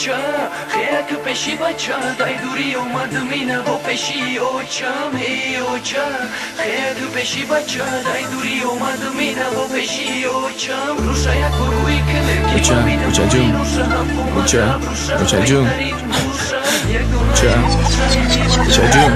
Оча, хеяк пеши бача дай дури омад мина бо пеши очам. Эй, оча, хеяк пеши бача дай дури омад мина бо пеши очам. Руша як бурӯи кунем ки Оча, очаҷон. Оча, очаҷон. Оча, очаҷон.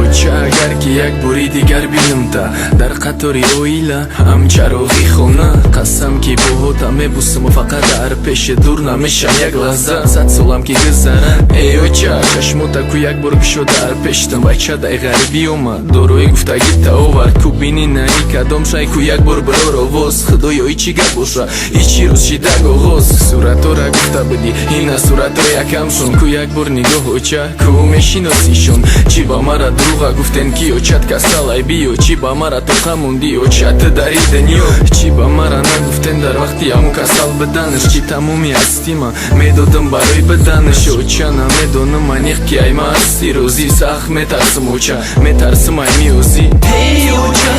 Оча, агар ки як бори дигар бинамта дар қатори оила, ҳамчароғи хона, қасам ки боҳота мебусам, фақат дар пеши дур намешам як лаҳза, 100 солам ки гузара. Эй, оча, чашмота ку як бор кушо дар пештам. Бача дай ғарибӣ омад, дорои гуфтагита овард. Ку бини наи кадом шай, ку як бор бирор овоз. Худоё, и чӣ гап боша, и чӣ рӯз шидаг оғоз? Суратора гуфта будӣ, ина суратро якамшон. Ку як бор нигоҳ, оча, ку мешиносишон? Чӣ ба мара дурӯға гуфтен, ки очат касалай биё? Чӣ ба мара тоқа мондӣ, оча, ту дар и дунё? Чӣ ба мара нагуфтен дар вақти ҳамун касал биданаш? Чӣ тамоми ҳастима медодам барои биданаш? Оча, намедонам аниқ, ки ай ма ҳасти розӣ. Сахт метарсам, оча, метарсам ай миёзӣ. Эй, оча,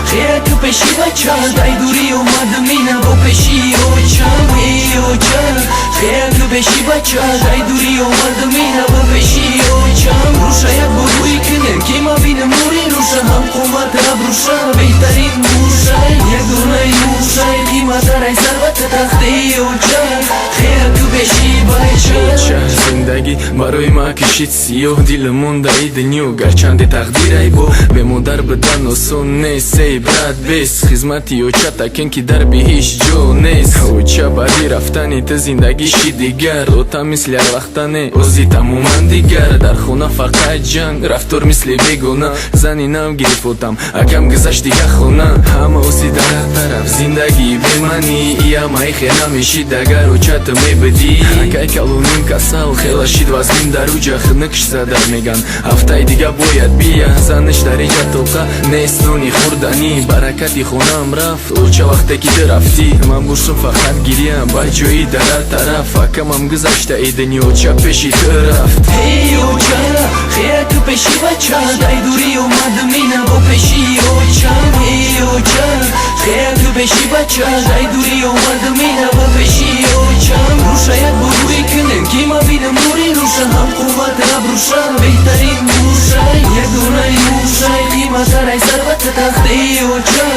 хеяк пеши бача дай дури омад мина бо пеши очам. Эй, оча, хеяк пеши бача дай дури омад мина бо пеши очам. Руша як бурӯи кунем ки ма бинам нури руша, ҳам қомат абруша беҳтарин мушай, як донаи мушай қиматтарай сарвати тахти. Оча, хеяк пеши бача. Оча, зиндагӣ барои ма кишид сиёҳ, дилам мондаи дунё, гарчанде тақдирай бо бемодар бидан осон нест. Эй, брат, бес хизмати оча такен, ки дар биҳишт ҷо нест. Оча, баъди рафтани ту зиндагӣ ши дигар. Ота мисли ҳар вақта не, ози тамоман дигар. Дар хона фақат ҷанг, рафтор мисли бегона. Зани нав гирифт отам, акам гузашт дига хона. Ҳама оси дар ҳар тараф, зиндагии беманӣ иямаи хе намешид, агар очата мебидӣ. Акай калоним касал хела шид, вазнин дар уҷа хинукш зада меган, ҳафтаи дига бояд бия. Заниш дар иҷа тоқа нест, нони хӯрданӣ. Баракати хонаам рафт, оча, вақте ки ту рафтӣ. Ман бошам фақат гиря ба ҷои дар ҳар тараф. Акамам гузашта и дунё, оча, пеши ту рафт. Эй, оча, хеяк пеши бача дай дури омад мина бо пеши очам. Эй, оча, хеяк пеши бача дай дури омад мина бо пеши очам. Руша як бурӯи кунем ки ма бинам нури руша, ҳам қувват абруша беҳтарин мушай, як донаи мушай қиматтарай сарвати тахти. Оча,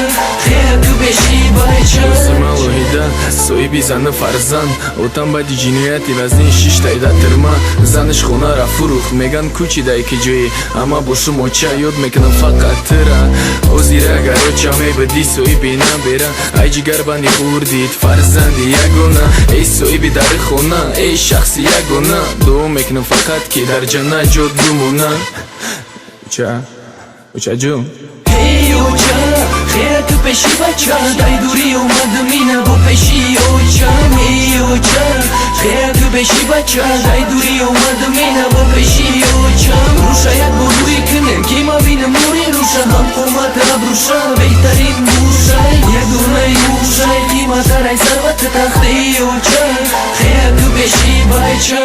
хеяк пеши бача. Рӯзи алоҳида, соҳиби зану фарзанд, отам баъди ҷинояти вазнин шиштай дар тирма. Заниш хонара фурӯхт, меган кӯчидай ки ҷое. Ама бошум, оча, ёд мекунам фақат тира. Озир агар оча мебидӣ, соҳиби набера, ай ҷигарбанди хурдид, фарзанди ягона, эй соҳиби дари хона, эй шахси ягона, дуо мекунам фақат, ки дар ҷаннат ҷо бимона. Оча, очаҷон. Эй, оча, хеяк пеши бача дай дури омад мина бо пеши очам. Эй, оча, хеяк пеши бача дай дури омад мина бо пеши очам. Руша як бурӯи кунем ки ма бинам нури руша, ҳам қомат абруша беҳтарин мушай, як донаи мушай қиматтарай сарвати тахти. Оча, хеяк пеши бача.